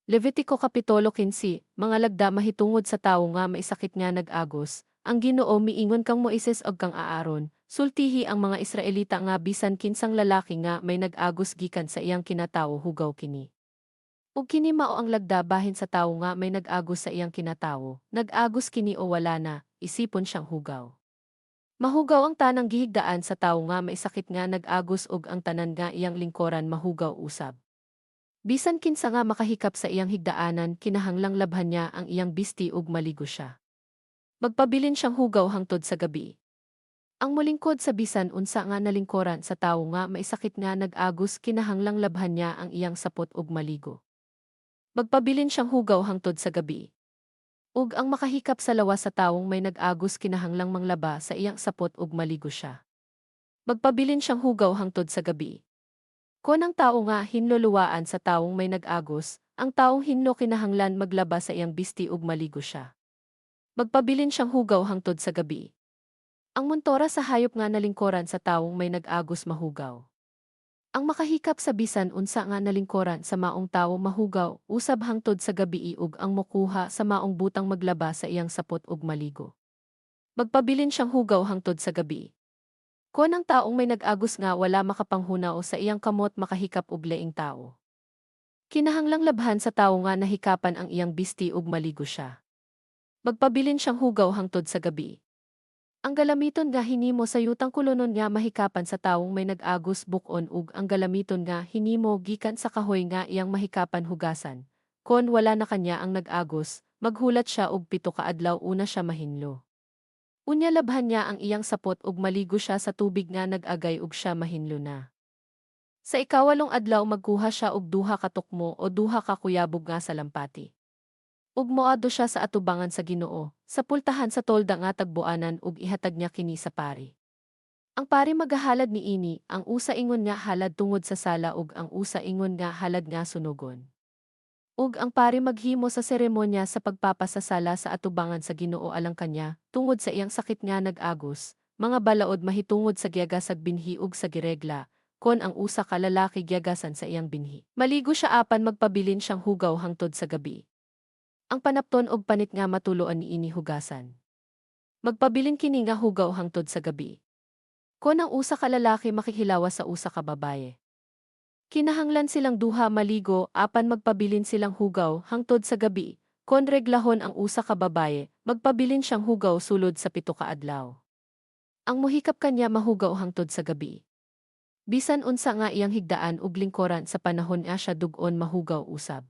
Levitiko Kapitulo 15, Mga lagda mahitungod sa tawo nga may sakit nga nag-agos. Ang Ginoo miingon kang Moises ug kang Aaron, "Sultihi ang mga Israelita nga bisan kinsang lalaki nga may nag-agos gikan sa iyang kinatawo, hugaw kini. Ug kini mao ang lagda bahin sa tawo nga may nag-agos sa iyang kinatawo, nag-agos kini o wala na, isipon siyang hugaw. Mahugaw ang tanang gihigdaan sa tawo nga may sakit nga nag-agos ug ang tanan nga iyang lingkoran mahugaw usab. Bisan kinsa nga makahikap sa iyang higdaanan, kinahanglang labhan niya ang iyang bisti ug maligo siya. Magpabilin siyang hugaw hangtod sa gabi. Ang molingkod sa bisan unsa nga nalingkoran sa tawo nga may sakit nga nag-agos, kinahanglang labhan niya ang iyang sapot ug maligo. Magpabilin siyang hugaw hangtod sa gabi. Ug ang makahikap sa lawas sa tawong may nag-agos, kinahanglang manglaba sa iyang sapot ug maligo siya. Magpabilin siyang hugaw hangtod sa gabi. Kon ang tawo nga hinlo luwaan sa tawong may nag-agos, ang tawong hinlo kinahanglan maglaba sa iyang bisti ug maligo siya. Magpabilin siyang hugaw hangtod sa gabi. Ang montora sa hayop nga nalingkoran sa tawong may nag-agos mahugaw. Ang makahikap sa bisan unsa nga nalingkoran sa maong tawo mahugaw usab hangtod sa gabi ug ang mokuha sa maong butang maglaba sa iyang sapot ug maligo. Magpabilin siyang hugaw hangtod sa gabi. Kon ang taong may nag-agos nga wala makapanghunao sa iyang kamot makahikap og laing tawo, kinahanglang labhan sa tawo nga nahikapan ang iyang bisti ug maligo siya. Magpabilin siyang hugaw hangtod sa gabi. Ang galamiton nga hinimo sa yutang kulonon nga mahikapan sa tawong may nag-agos buk-on ug ang galamiton nga hinimo gikan sa kahoy nga iyang mahikapan hugasan. Kon wala na kanya ang nag-agos, maghulat siya og 7 ka adlaw una siya mahinlo. Unya labhan niya ang iyang sapot ug maligo siya sa tubig nga nag-agay ug siya mahinlo na. Sa ikawalong adlaw magkuha siya og 2 ka tukmo o 2 ka kuyabog nga salampati. Ug moadto siya sa atubangan sa Ginoo, sa pultahan sa tolda nga tagbuanan ug ihatag niya kini sa pari. Ang pari magahalad niini, ang usa ingon nga halad tungod sa sala ug ang usa ingon nga halad nga sunogon. Ug ang pari maghimo sa seremonya sa pagpapasasala sa atubangan sa Ginoo alang kanya, tungod sa iyang sakit nga nag-agos, mga balaod mahitungod sa giyagasag binhi ug sa giregla, kon ang usa ka lalaki giyagasan sa iyang binhi. Maligo siya apan magpabilin siyang hugaw hangtod sa gabi. Ang panapton og panit nga matuloan niini hugasan. Magpabilin kini nga hugaw hangtod sa gabi. Kon ang usa ka lalaki makihilawas sa usa ka babaye, kinahanglan silang duha maligo apan magpabilin silang hugaw hangtod sa gabi. Kon reglahon ang usa ka babaye, magpabilin siyang hugaw sulod sa 7 ka adlaw. Ang mohikap kanya mahugaw hangtod sa gabi. Bisan unsa nga iyang higdaan ug lingkoran sa panahon nga siya dug-on mahugaw usab.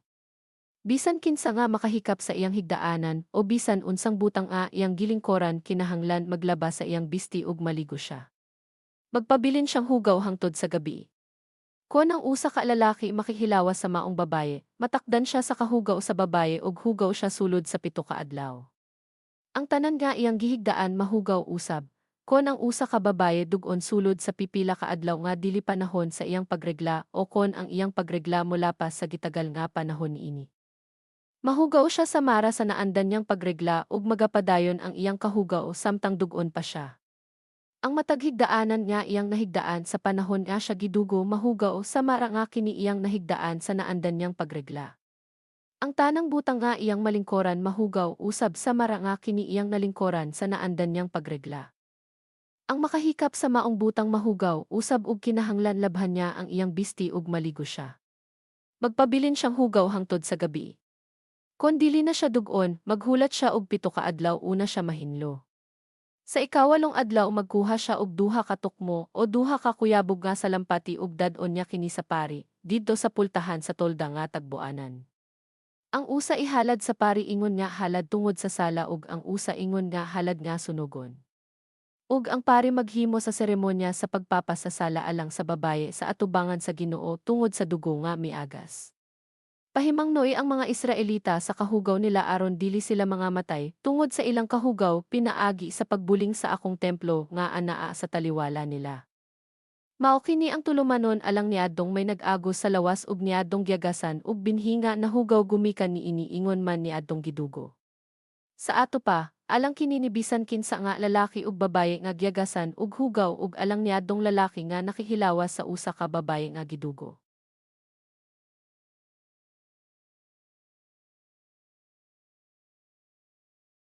Bisan kinsa nga makahikap sa iyang higdaanan o bisan unsang butang nga iyang gilingkoran, kinahanglan maglaba sa iyang bisti ug maligo siya. Magpabilin siyang hugaw hangtod sa gabi. Kon ang usa ka lalaki makihilawas sa maong babaye, matakdan siya sa kahugaw sa babaye ug hugaw siya sulod sa 7 ka adlaw. Ang tanan nga iyang gihigdaan mahugaw usab. Kon ang usa ka babaye dug-on sulod sa pipila ka adlaw nga dili panahon sa iyang pagregla o kon ang iyang pagregla molapas sa gitagal nga panahon niini, mahugaw siya sa mara sa naandan niyang pagregla ug magapadayon ang iyang kahugaw samtang dug-on pa siya. Ang matag higdaanan nga iyang nahigdaan sa panahon nga siya gidugo mahugaw sa mara nga kini iyang nahigdaan sa naandan niyang pagregla. Ang tanang butang nga iyang malingkoran mahugaw usab sa mara nga kini iyang nalingkoran sa naandan niyang pagregla. Ang makahikap sa maong butang mahugaw usab ug kinahanglan labhan niya ang iyang bisti ug maligo siya. Magpabilin siyang hugaw hangtod sa gabi. Kon dili na siya dug-on, maghulat siya og 7 ka adlaw una siya mahinlo. Sa ikawalong adlaw magkuha siya og 2 ka tukmo o 2 ka kuyabog nga salampati ug dad-on niya kini sa pari, didto sa pultahan sa tolda nga tagbuanan. Ang usa ihalad sa pari ingon nga halad tungod sa sala ug ang usa ingon nga halad nga sunogon. Ug ang pari maghimo sa seremonya sa pagpapasasala alang sa babaye sa atubangan sa Ginoo tungod sa dugo nga miagas. Pahimangnoi ang mga Israelita sa kahugaw nila aron dili sila mangamatay tungod sa ilang kahugaw pinaagi sa pagbuling sa akong templo nga anaa sa taliwala nila. Mao kini ang tulumanon alang niadtong may nag-agos sa lawas ug niadtong giyagasan ug binhi nga nahugaw gumikan niini ingon man niadtong gidugo. Sa ato pa, alang kini ni bisan kinsa nga lalaki ug babaye nga giyagasan ug hugaw ug alang niadtong lalaki nga nakihilawas sa usa ka babaye nga gidugo.